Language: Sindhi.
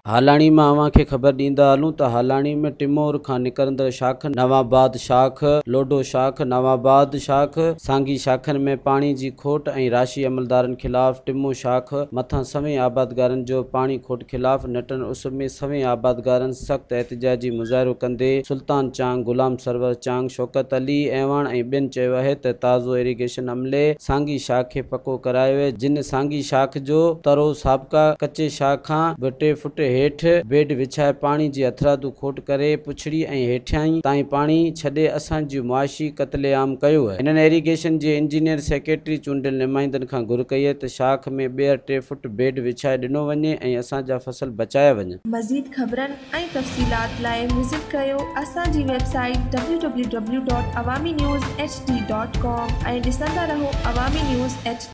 هالاڻي مان اوهان کي خبر ڏيندا هلون ته هالاڻي ۾ ٽمور کان نڪرندڙ شاخن نوآباد شاخ، لوڍو شاخ، نوآباد شاخ، سانگي شاخن ۾ پاڻي جي کوٽ ۽ راشي عملدارن خلاف ٽمو شاخ مٿان سوين آبادگارن جو پاڻي کوٽ خلاف نٽهڻ اس ۾ سوين آبادگارن سخت احتجاجي مظاهرو ڪندي سلطان چانگ، غلام سرور چانگ، شوڪت علي اعواڻ ۽ ٻين چيو آهي ته تازو ايريگيشن عملي سانگي شاخ کي پڪو ڪرايو آهي جن سانگي شاخ جو ترو سابقه ڪچي شاخ کان به 3 فٽ هيٺ بيڊ وڇائي پاڻي جي هٿرادو کوٽ ڪري پڇڙي ۽ هيٺيائين تائين پاڻي ڇڏي اسان جي معاشي قتل عام ڪيو. هنن ايريگيشن جي انجنيئر، سيڪريٽري، چونڊيل نمائندن کان گهر ڪئي ته شاخ ۾ ٻيهر 3 فٽ بيڊ وڇائي ڏنو وڃي ۽ اسان جا فصل بچايا وڃن. مزيد خبرن ۽ تفصيلات لاء وزٽ ڪريو اسان جي web site www.awaminews hd.com ۽ ڏسندا رهو عوامي نيوز ايڇ.